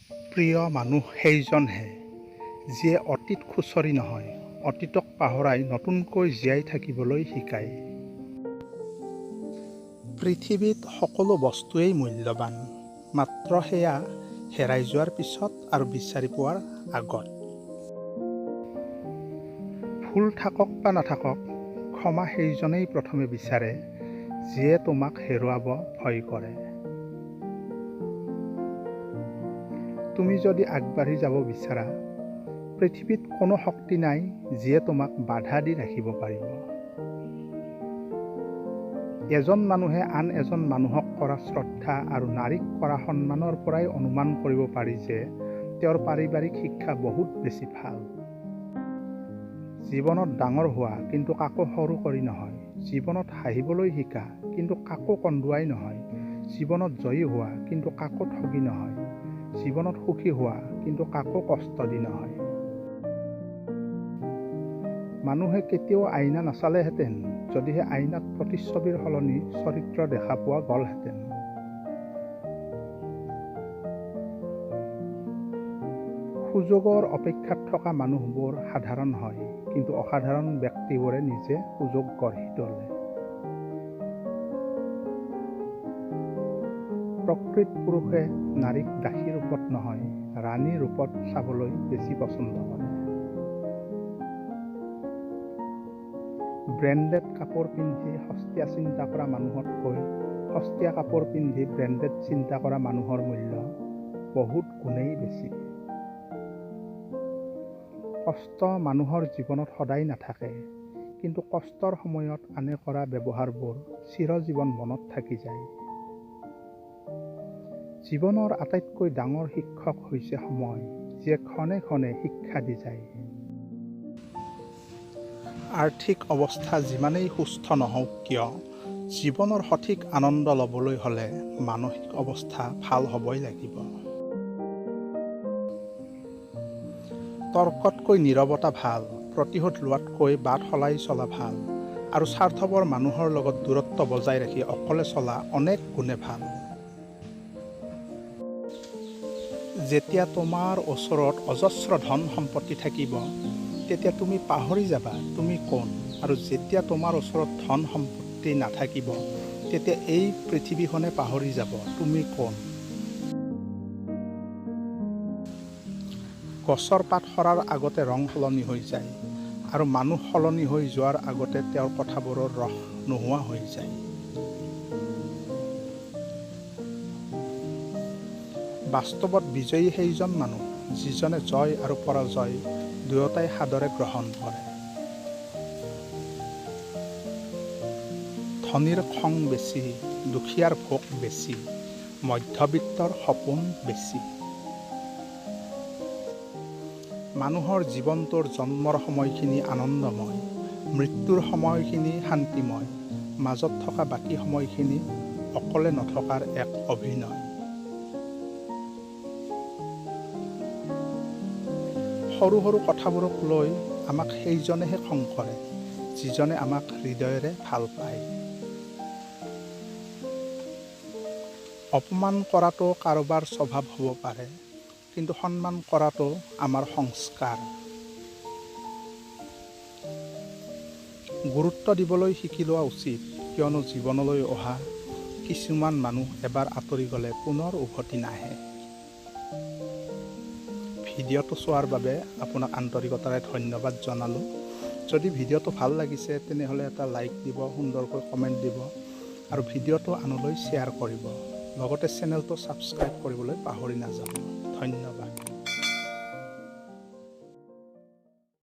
প্ৰিয় মানুহ সেইজনহে, যিয়ে অতীত খুচৰি নহয়, অতীতক পাহৰাই নতুনকৈ জীয়াই থাকিবলৈ শিকায়। পৃথিৱীত সকলো বস্তুৱেই মূল্যৱান, মাত্ৰ সেয়া হেৰাই যোৱাৰ পিছত আৰু বিচাৰি পোৱাৰ আগত। ভুল থাকক বা নাথাকক, ক্ষমা সেইজনেই প্ৰথমে বিচাৰে যিয়ে তোমাক হেৰুৱাব ভয় কৰে। তুমি যদি আগবাঢ়ি যাব বিচাৰা, পৃথিৱীত কোনো শক্তি নাই যিয়ে তোমাক বাধা দি ৰাখিব পাৰিব। এজন মানুহে আন এজন মানুহক কৰা শ্ৰদ্ধা আৰু নাৰীক কৰা সন্মানৰ পৰাই অনুমান কৰিব পাৰি যে তেওঁৰ পাৰিবাৰিক শিক্ষা বহুত বেছি ভাল। জীৱনত ডাঙৰ হোৱা কিন্তু কাকো সৰু কৰি নহয়, জীৱনত হাঁহিবলৈ শিকা কিন্তু কাকো কন্দুৱাই নহয়, জীৱনত জয়ী হোৱা কিন্তু কাকো ঠগি নহয়, জীৱনত সুখী হোৱা কিন্তু কাকো কষ্ট দি নহয়। মানুহে কেতিয়াও আইনা নাচালেহেঁতেন যদিহে আইনাত প্ৰতিচ্ছবিৰ সলনি চৰিত্ৰ দেখা পোৱা গ'লহেঁতেন। সুযোগৰ অপেক্ষাত থকা মানুহবোৰ সাধাৰণ হয়, কিন্তু অসাধাৰণ ব্যক্তিবোৰে নিজে সুযোগ গঢ়ি তোলে। প্ৰকৃত পুৰুষে নাৰীক দাসী ৰূপত নহয়, ৰাণী ৰূপত চাবলৈ বেছি পছন্দ কৰে। ব্ৰেণ্ডেড কাপোৰ পিন্ধি সস্তীয়া চিন্তা কৰা মানুহতকৈ সস্তীয়া কাপোৰ পিন্ধি ব্ৰেণ্ডেড চিন্তা কৰা মানুহৰ মূল্য বহুত গুণেই বেছি। কষ্ট মানুহৰ জীৱনত সদায় নাথাকে, কিন্তু কষ্টৰ সময়ত আনে কৰা ব্যৱহাৰবোৰ চিৰজীৱন মনত থাকি যায়। জীৱনৰ আটাইতকৈ ডাঙৰ শিক্ষক হৈছে সময়, যিয়ে ক্ষণে ক্ষণে শিক্ষা দি যায়। আৰ্থিক অৱস্থা যিমানেই সুস্থ নহওক কিয়, জীৱনৰ সঠিক আনন্দ ল'বলৈ হ'লে মানসিক অৱস্থা ভাল হ'বই লাগিব। তৰ্কতকৈ নীৰৱতা ভাল, প্ৰতিশোধ লোৱাতকৈ বাট সলাই চলা ভাল, আৰু স্বাৰ্থপৰ মানুহৰ লগত দূৰত্ব বজাই ৰাখি অকলে চলা অনেক গুণে ভাল। যেতিয়া তোমাৰ ওচৰত অজস্ৰ ধন সম্পত্তি থাকিব, তেতিয়া তুমি পাহৰি যাবা তুমি কোন, আৰু যেতিয়া তোমাৰ ওচৰত ধন সম্পত্তি নাথাকিব, তেতিয়া এই পৃথিৱীখনে পাহৰি যাব তুমি কোন। গছৰ পাত সৰাৰ আগতে ৰং সলনি হৈ যায়, আৰু মানুহ সলনি হৈ যোৱাৰ আগতে তেওঁৰ কথাবোৰৰ ৰস নোহোৱা হৈ যায়। বাস্তৱত বিজয়ী সেইজন মানুহ যিজনে জয় আৰু পৰাজয় দুয়োটাই সাদৰে গ্ৰহণ কৰে। ধনীৰ খং বেছি, দুখীয়াৰ ভোক বেছি, মধ্যবিত্তৰ সপোন বেছি। মানুহৰ জীৱনটোৰ জন্মৰ সময়খিনি আনন্দময়, মৃত্যুৰ সময়খিনি শান্তিময়, মাজত থকা বাকী সময়খিনি অকলে নথকাৰ এক অভিনয়। সৰু সৰু কথাবোৰক লৈ আমাক সেইজনেহে খং কৰে যিজনে আমাক হৃদয়েৰে ভাল পায়। অপমান কৰাটো কাৰোবাৰ স্বভাৱ হ'ব পাৰে, কিন্তু সন্মান কৰাটো আমাৰ সংস্কাৰ। গুৰুত্ব দিবলৈ শিকি লোৱা উচিত, কিয়নো জীৱনলৈ অহা কিছুমান মানুহ এবাৰ আঁতৰি গ'লে পুনৰ উভতি নাহে। ভিডিঅ'টো চোৱাৰ বাবে আপোনাক আন্তৰিকতাৰে ধন্যবাদ জনালোঁ। যদি ভিডিঅ'টো ভাল লাগিছে তেনেহ'লে এটা লাইক দিব, সুন্দৰকৈ কমেণ্ট দিব আৰু ভিডিঅ'টো আনলৈ শ্বেয়াৰ কৰিব। লগতে চেনেলটো ছাবস্ক্ৰাইব কৰিবলৈ পাহৰি নাযাব। ধন্যবাদ।